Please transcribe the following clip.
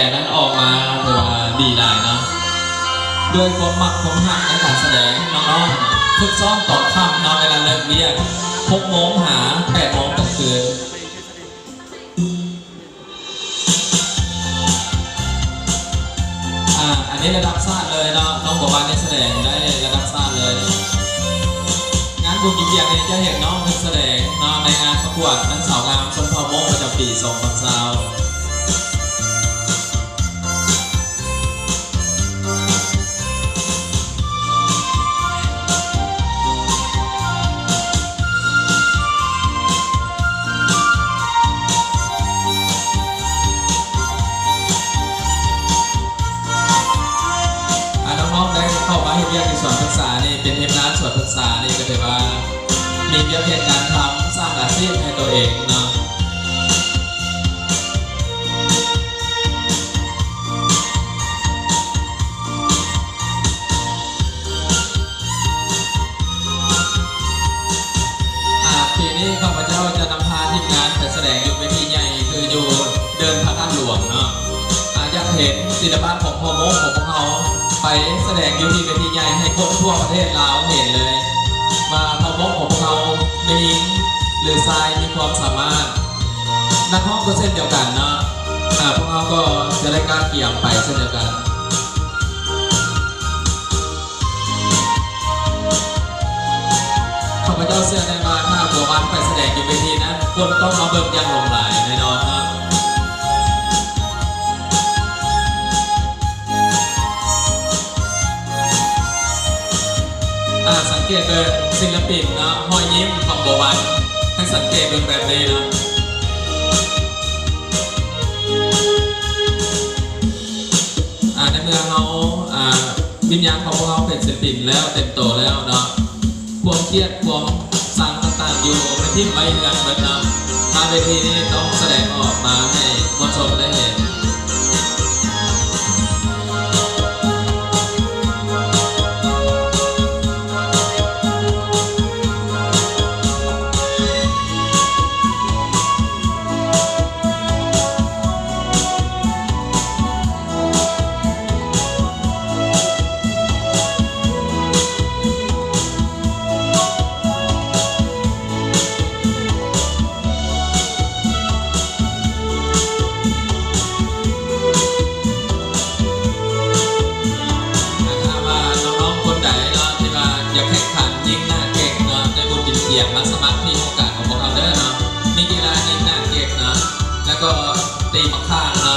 ແຕ່ນັ້ນອອກມາຖືວ່າດີຫຼາຍເນາະ ດ້ວຍຄວາມມັກຄວາມຮັກໃນການສະແດງ ນ້ອງໆ ຝຶກຊ້ອມຕອນຄ່ຳເນາະ ເວລາເລີກວຽກ ຫົກໂມງຫາແປດໂມງຕອນຄືນ. ອ່າ ອັນນີ້ລະດັບຊາດເລີຍເນາະ ນ້ອງບົວບານນີ້ສະແດງໄດ້ລະດັບຊາດເລີຍ. ງານບຸນກິນຈຽກນີ້ຈະເຫັນນ້ອງເພິ່ນສະແດງເນາະ ໃນງານປະກວດນາງສາວງາມຊົນເຜົ່າມົ້ງປະຈຳປີສອງພັນຊາວ. ອ່າ ນ້ອງໆ ໄດ້ເຂົ້າມາເຮັດວຽກຢູ່ສວນພຶກສານີ້ ເປັນທີມງານສວນພຶກສານີ້ ກໍຖືວ່າມີວຽກເຮັດງານທຳ ສ້າງອາຊີບໃຫ້ຕົວເອງເນາະ. ອ່າ ປີນີ້ຂ້າພະເຈົ້າຈະນຳພາທີມງານໄປສະແດງຢູ່ເວທີໃຫຍ່ ຄືຢູ່ເດີ່ນພະທາດຫຼວງເນາະ. ອ່າ ຢາກເຫັນສິລະປະຂອງພໍ່ມົ້ງຂອງພວກເຮົາໄປສະແດງຢູ່ທີ່ເວທີໃຫຍ່ ໃຫ້ຄົນທົ່ວປະເທດລາວເຫັນເລີຍວ່າພໍ່ມົ້ງຂອງພວກເຮົາແມ່ຍິງ ຫຼື ຊາຍມີຄວາມສາມາດ. ນັກຮ້ອງກໍເຊັ່ນດຽວກັນເນາະ ອ່າ ພວກເຮົາກໍຈະໄດ້ກະກຽມໄປເຊັ່ນດຽວກັນ. ຂ້າພະເຈົ້າເຊື່ອແນ່ວ່າ ຖ້າບົວບານໄປສະແດງຢູ່ເວທີນັ້ນ ຄົນຕ້ອງມາເບິ່ງຢ່າງຫຼວງຫຼາຍແນ່ນອນເນາະ. ອ່າ ສັງເກດເບິ່ງສິລະປິນເນາະ ຮອຍຍິ້ມຂອງບົວບານ ໃຫ້ສັງເກດເບິ່ງແບບນີ້ເນາະ. ອ່າ ໃນເມື່ອເຮົາ ອ່າ ວິນຍານຂອງພວກເຮົາເປັນສິລະປິນແລ້ວ ເຕັມໂຕແລ້ວເນາະ ຄວາມຄຽດ ຄວາມຊັງຕ່າງໆ ຢູ່ໄປຖິ້ມໄວ້ເຮືອນເບິດເນາະ. ມາເວທີນີ້ຕ້ອງສະແດງອອກມາໃຫ້ມວນຊົນໄດ້ເຫັນ. ຖ້າວ່ານ້ອງໆຄົນໃດເນາະ ທີ່ວ່າຢາກແຂ່ງຂັນຍິງໜ້າເກັກເນາະ ໃນບຸນກິນຈຽກ ມາສະໝັກທີ່ໂຄງການຂອງພວກເຮົາເດີເນາະ. ມີກິລາຍິງໜ້າເກັກເນາະ ແລ້ວກໍຕີໝາກຂ່າງເນາະ.